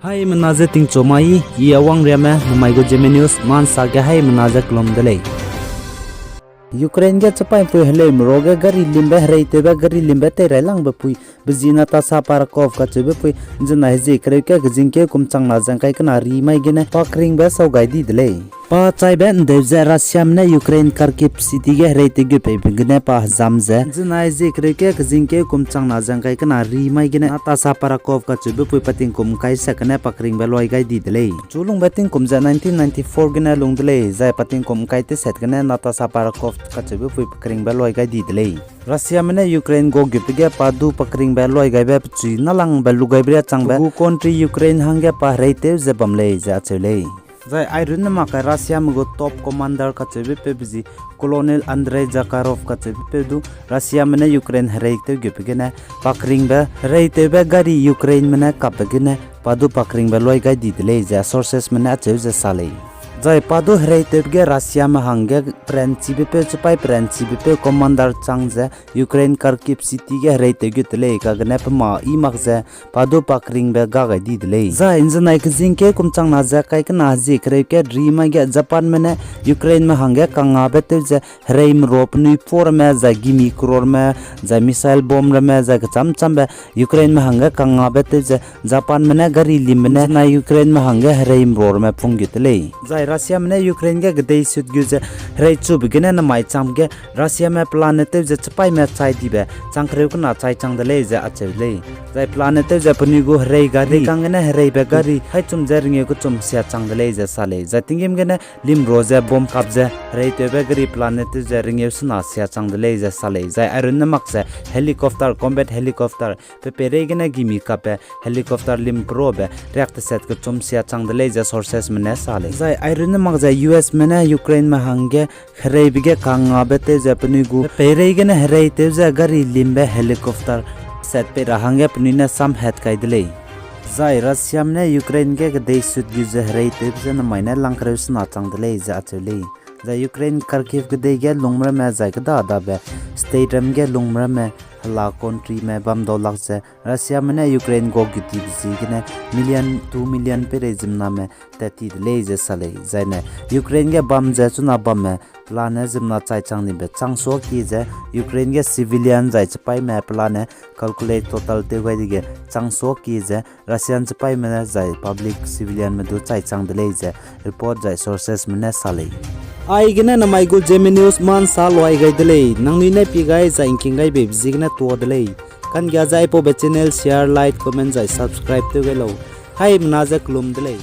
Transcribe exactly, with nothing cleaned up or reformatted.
Haimena ze tingchu mai, I Awangriame, namai gu Zeme News, mansa ge haimena ze kelum de lei. Ukraine ge chipaipui heleume ro ge gari limbe hereitewbe gari limbe teirailangbe pui, bezi Natasha Parakov kacheube pui, nzenai hezie kereu ke kezingkeu kum changna ze ngkai kena ri mai gene pa keringbe sau gai di de lei. Pa chaibe ndeu ze Russiame ne Ukraine Kharkiv city ge hereitew gu peibe gene pa hezam ze, nzenai hezie kereu ke kezingkeu kum changna ze ngkai kena ri mai gene Natasha Parakov kacheube pui pa tingkum ngkai sat gene pa keringbe luai gai di de lei. Chu lungbe tingkum ze nineteen ninety-four gene lung de lei, zai pa tingkum ngkai teset gene Natasha Parakov kacheube pui pa keringbe luai gai di de lei. Russiame ne Ukraine gogutbe ge pa du pa keringbe luai gaibe pechui nalangbe lu gaibe ria changbe gu country Ukraine hangge pa hereitew ze bam lei ze acheu lei. Zai airunne mak kai Russiame gu top commander kacheube peu bezi Colonel Andrei Zakharov kacheube peu du Russiame ne Ukraine hereitew gutbe gene pa keringbe hereitewbe gari Ukraineme ne kapbe gene pa du pa keringbe luai gai di de lei ze sourcesme ne acheu ze sa lei. Zai pa du hereitewbe ge Russiame hangge peranchibe peu, chipai peranchibe peu commander chang ze Ukraine Kharkiv city ge hereitew gut de lei, kagene pe ma i mak ze pa du pa keringbe ga gai di de lei. Zai nzenai kezingkeu kum changna ze kai kena hezie kereu ke ri mai ge Japanme ne Ukraineme hangge kangngabe tew ze hereime ro penui po ramme, zai gimi croreme, zai missile bomb ramme, zai kecham chambe Ukraineme hangge kangngabe tew ze Japanme ne gari limbe ne nai Ukraineme hangge hereime ro ramme pung gut de lei. Zai Russiame ne Ukraine ge kedei sut gu ze herei chube gene namai changbe ge Russiame pelane tew ze chipaime chai dibe chang kereu kena chai chang de lei ze acheu lei. Zai pelane tew ze penui gu herei gari kang gene hereibe gari haichum ze rengeu kechum sia chang de lei ze sa lei. Zai tinggîm gene lim ro ze bomb kap ze hereitewbe gari pelane tew ze rengeu sena sia chang de lei ze sa lei. Zai airunne mak ze helicopter, combat helicopter, pe peirei gene gimi kapbe helicopter lim perobe riak teset kechum sia chang de lei ze sourcesme ne sa lei. Zai airunne mak ze U S'me ne Ukraineme hangge hereibe ge kangngabe tew ze penui gu peirei gene hereitew ze gari limbe helicopter set pei ra hangge penui ne samhat kai de lei. Zai Russiame ne Ukraine ge kedei sut gu ze hereitewbe ze namai ne lang kereu sena chang de lei ze acheu lei. Zai Ukraine Kharkiv kedei ge lungme ramme zai keda dabe state ram ge lungme ramme hela countryme bam dau lak ze Russiame ne Ukraine gogutibe ziegene million, two million peirei ziemmename tat ti de lei ze sa lei. Zaine Ukraine ge bam ze chuna bamme pelane ziemmena chai chang dibe chang suaki ze Ukraine ge civilian zai chipaime pelane calculate total tew gai dege chang suaki ze Russian chipaime ne zai public civilianme du chai chang de lei ze report zai sourcesme ne sa lei. Aigene namai gu Zeme News mansa luai gai de lei, nangnui ne pie gai zai ngking gai beibe ziegene tuâ de lei. Kanggia ze aipaube channel share, like, comment zai subscribe tew gai lau. Haimena ze kelum de lei.